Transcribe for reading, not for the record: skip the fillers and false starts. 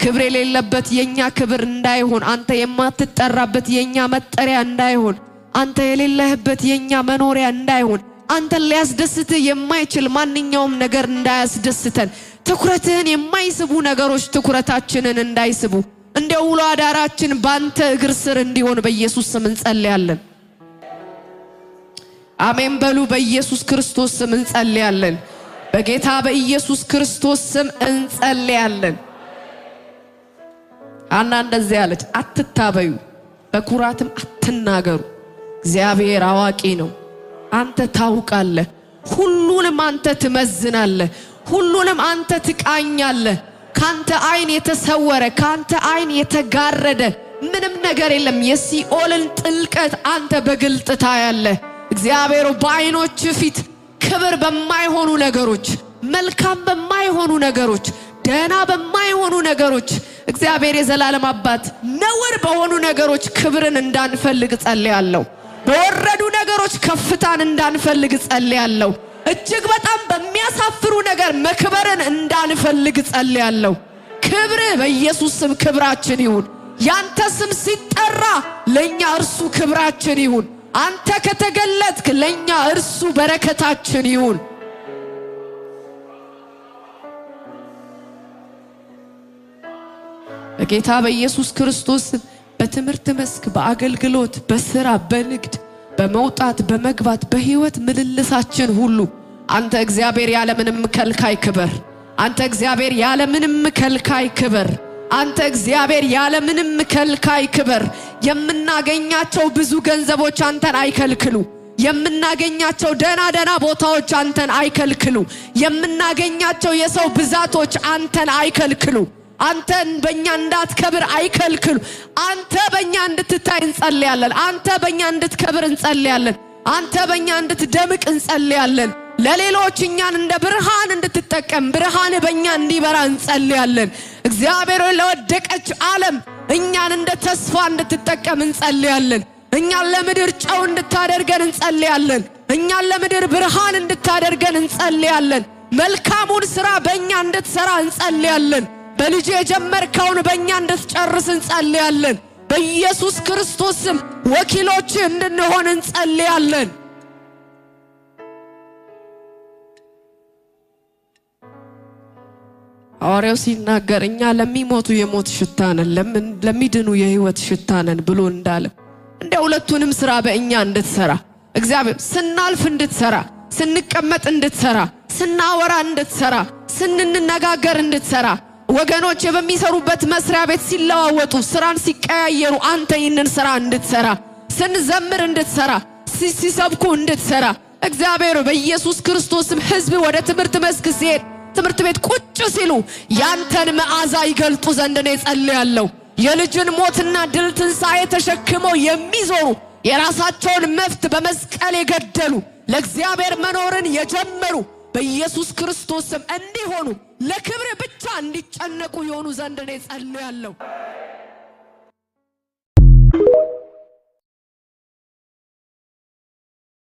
ክብር የሌለበት የኛ ክብር እንዳይሆን፣ አንተ የማትጠራበት የኛ መጠሪያ እንዳይሆን፣ አንተ የሌለህበት የኛ መኖሪያ እንዳይሆን፣ አንተን ሊያስደስትህ የማይችል ማንኛውም ነገር እንዳያስደስተን፣ ትኩረትህን የማይስቡ ነገሮች ትኩረታችንን እንዳይስቡ፣ እንደ ውሎ አዳራችን ባንተ እግር ስር እንዲሆን በኢየሱስ ስም እንጸልያለን። አሜን በሉ። በኢየሱስ ክርስቶስ ስም እንጸልያለን። በጌታ በኢየሱስ ክርስቶስ ስም እንጸልያለን። ሐና እንደዚህ ያለች፣ አትታበዩ፣ በኩራትም አትናገሩ። እግዚአብሔር አዋቂ ነው። አንተ ታውቃለህ። ሁሉንም አንተ ትመዝናለህ። ሁሉንም አንተ ትቃኛለህ። ካንተ ዓይን የተሰወረ፣ ካንተ ዓይን የተጋረደ ምንም ነገር የለም። የሲኦልን ጥልቀት አንተ በግልጥ ታያለህ። እግዚአብሔር፣ በዓይኖች ፊት ክብር በማይሆኑ ነገሮች፣ መልካም በማይሆኑ ነገሮች፣ ደህና በማይሆኑ ነገሮች፣ እግዚአብሔር የዘላለም አባት፣ ነውር በሆኑ ነገሮች ክብርን እንዳንፈልግ ጸልያለሁ። በወረዱ ነገሮች ከፍታን እንዳንፈልግ ጸልያለሁ። እጅግ በጣም በሚያሳፍሩ ነገር መክበርን እንዳንፈልግ ጸልያለሁ። ክብር በኢየሱስ ስም ክብራችን ይሁን። ያንተ ስም ሲጠራ ለኛ እርሱ ክብራችን ይሁን። አንተ ከተገለጥክ ለኛ እርሱ በረከታችን ይሁን። በጌታ በኢየሱስ ክርስቶስ በትምህርት መስክ፣ በአገልግሎት፣ በስራ፣ በንግድ፣ በመውጣት፣ በመግባት፣ በህይወት ምልልሳችን ሁሉ አንተ እግዚአብሔር ያለምንም ከልካይ ክበር። አንተ እግዚአብሔር ያለምንም ከልካይ ክበር። አንተ እግዚአብሔር ያለምንም ከልካይ ክበር። የምናገኛቸው ብዙ ገንዘቦች አንተን አይከልክሉ። የምናገኛቸው ደህና ደህና ቦታዎች አንተን አይከልክሉ። የምናገኛቸው የሰው ብዛቶች አንተን አይከልክሉ። አንተን በእኛ እንዳትከብር አይከልክሉ። አንተ በእኛ እንድትታይ እንጸልያለን። አንተ በእኛ እንድትከብር እንጸልያለን። አንተ በእኛ እንድትደምቅ እንጸልያለን። ለሌሎች እኛን እንደ ብርሃን እንድትጠቀም፣ ብርሃን በእኛ እንዲበራ እንጸልያለን። እግዚአብሔር ሆይ፣ ለወደቀች ዓለም እኛን እንደ ተስፋ እንድትጠቀም እንጸልያለን። እኛን ለምድር ጨው እንድታደርገን እንጸልያለን። እኛን ለምድር ብርሃን እንድታደርገን እንጸልያለን። መልካሙን ስራ በእኛ እንድትሰራ እንጸልያለን። በልጅ የጀመርከውን በእኛ እንድትጨርስ እንጸልያለን። በኢየሱስ ክርስቶስ ስም ወኪሎች እንድንሆን እንጸልያለን። ሐዋርያው ሲናገር እኛ ለሚሞቱ የሞት ሽታ ነን፣ ለሚድኑ የህይወት ሽታ ነን ብሎ እንዳለ፣ እንደ ሁለቱንም ስራ በእኛ እንድትሰራ እግዚአብሔር፣ ስናልፍ እንድትሰራ፣ ስንቀመጥ እንድትሰራ፣ ስናወራ እንድትሰራ፣ ስንነጋገር እንድትሰራ፣ ወገኖች በሚሰሩበት መስሪያ ቤት ሲለዋወጡ፣ ስራን ሲቀያየሩ አንተ ይህንን ስራ እንድትሰራ፣ ስንዘምር እንድትሰራ፣ ሲሰብኩ እንድትሰራ፣ እግዚአብሔር በኢየሱስ ክርስቶስም ህዝብ ወደ ትምህርት መስክ ሲሄድ፣ ትምህርት ቤት ቁጭ ሲሉ ያንተን መዓዛ ይገልጡ ዘንድ ነው ጸልያለሁ። የልጅን ሞትና ድል ትንሣኤ ተሸክመው የሚዞሩ፣ የራሳቸውን መብት በመስቀል የገደሉ፣ ለእግዚአብሔር መኖርን የጀመሩ በኢየሱስ ክርስቶስ ስም እንዲሆኑ፣ ለክብር ብቻ እንዲጨነቁ የሆኑ ዘንድ ነው ጸልያለሁ።